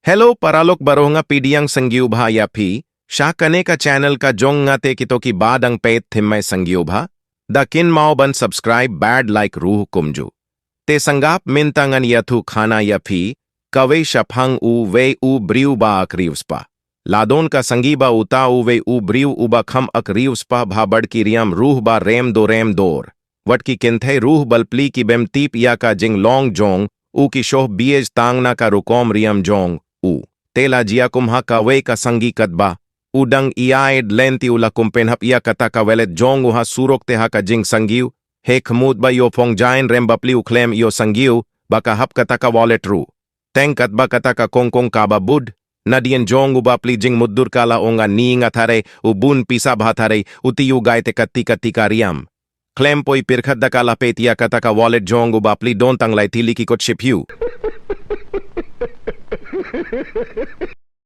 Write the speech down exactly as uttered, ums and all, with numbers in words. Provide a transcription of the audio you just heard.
Hello paralok baroh nga pdiang sngewbha ïa phi sha kane ka channel ka jong nga te kito ki ba dang peit thymmai sngewbha da kynmaw ban subscribe bad like ruh kumjuh. Te sngap mynta ngan ïathuh khana ïa phi kawei shaphang uwei u briew ba ak riewspah. La don ka sngi ba uta uwei u briew uba kham ak riewspah bha bad ki riam ruh ba rem do rem dor. Wat ki kynthei ruh bapli ki bym tip ïa ka jinglong jong u ki shoh biej tang na ka rukom riam jong u. Te la jia kum ha kawei ka sngi katba u dang ïaid lynti u la kum pynhap ïa kata ka wallet jong u ha surok te ha ka jingsngewsih khmut ba ïoh phong jain rem bapli u khlem ïohsngew ba ka hap kata ka wallet ruh. Teng katba kata ka kongkong kaba bud, nadien jong u bapli jingmutdur ka la ong ani nga tharai u bun pisa bha tharai u tiew gai te kata kata ka riam. Khlem poi pyrkhat da ka la peit ïa kata ka wallet jong u bapli don tang lai tylli ki kot shiphew.